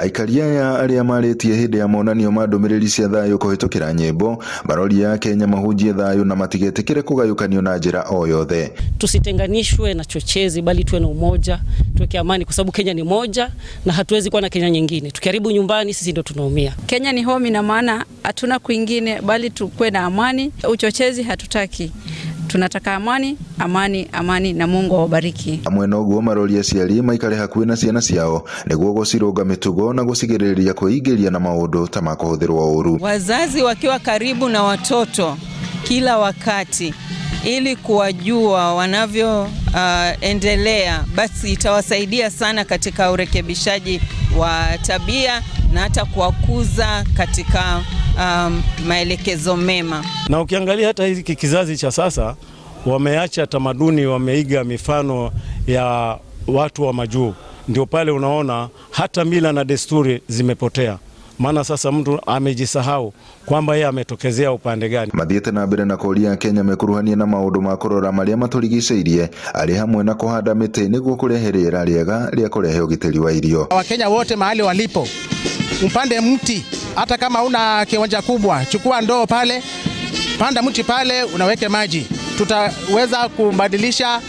Aikari aya arĩa marĩtie hĩndĩ ya monanio ma ndũmĩrĩri cia thayũ kũhĩtũkĩra nyĩmbo maroria Kenya mahunjie thayũ na matigetĩkĩre kũgayũkanio na njĩra o yothe. Tusitenganishwe na chochezi, bali tuwe na umoja, tuweke amani, kwa sababu Kenya ni moja na hatuwezi kuwa na Kenya nyingine. Tukiharibu nyumbani, sisi ndio tunaumia. Kenya ni home, ina maana hatuna kwingine, bali tukuwe na amani. Uchochezi hatutaki, tunataka amani, amani, amani, na Mungu awabariki. Hamwe na ũguo maroria aciari maikare hakuhĩ na ciana ciao nĩguo gũcirũnga mĩtugo na gũcigirĩrĩria kwĩingĩria na maũndũ ta ma kũhũthĩrwo ũru. Wazazi wakiwa karibu na watoto kila wakati ili kuwajua wanavyoendelea, basi itawasaidia sana katika urekebishaji wa tabia na hata kuwakuza katika maelekezo mema. Na ukiangalia hata hiki kizazi cha sasa wameacha tamaduni, wameiga mifano ya watu wa majuu. Ndio pale unaona hata mila na desturi zimepotea, maana sasa mtu amejisahau kwamba yeye ametokezea upande gani. Mathiĩte na mbere na kũria Kenya mekuruhanie na maũndũ ma kũrora marĩa matũrigicĩirie arĩ hamwe na kũhanda mĩtĩ nĩguo kũrehe rĩera rĩega rĩa kũrehe ũgitĩri wa irio. Wakenya wote mahali walipo, mpande mti, hata kama una kiwanja kubwa, chukua ndoo pale, panda mti pale, unaweke maji, tutaweza kubadilisha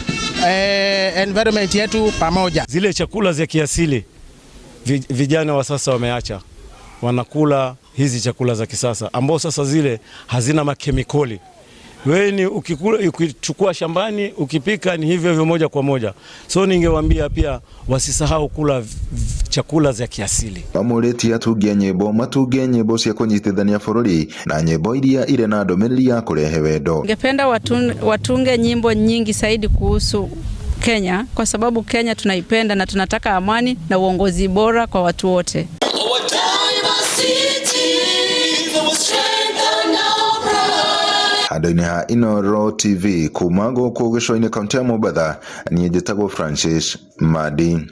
environment yetu pamoja. Zile chakula za kiasili vijana wa sasa wameacha, wanakula hizi chakula za kisasa ambao sasa zile hazina makemikoli. Wewe ni ukikula, ukichukua shambani ukipika ni hivyo hivyo moja kwa moja. So ningewaambia pia wasisahau kula chakula za kiasili. Mamũrĩtie atungi a nyĩmbo matunge nyĩmbo cia kũnyitithania bũrũri na nyĩmbo iria irĩ na ndũmĩrĩri ya kũrehe wendo. Ningependa watunge nyimbo nyingi zaidi kuhusu Kenya kwa sababu Kenya tunaipenda na tunataka amani na uongozi bora kwa watu wote. Our diversity, our strength and our pride. Handũ-inĩ ha Inooro TV kuma gũkũ gĩcũa-inĩ kaũntĩ ya Mombatha, niĩ njĩtagwo Francis Madi.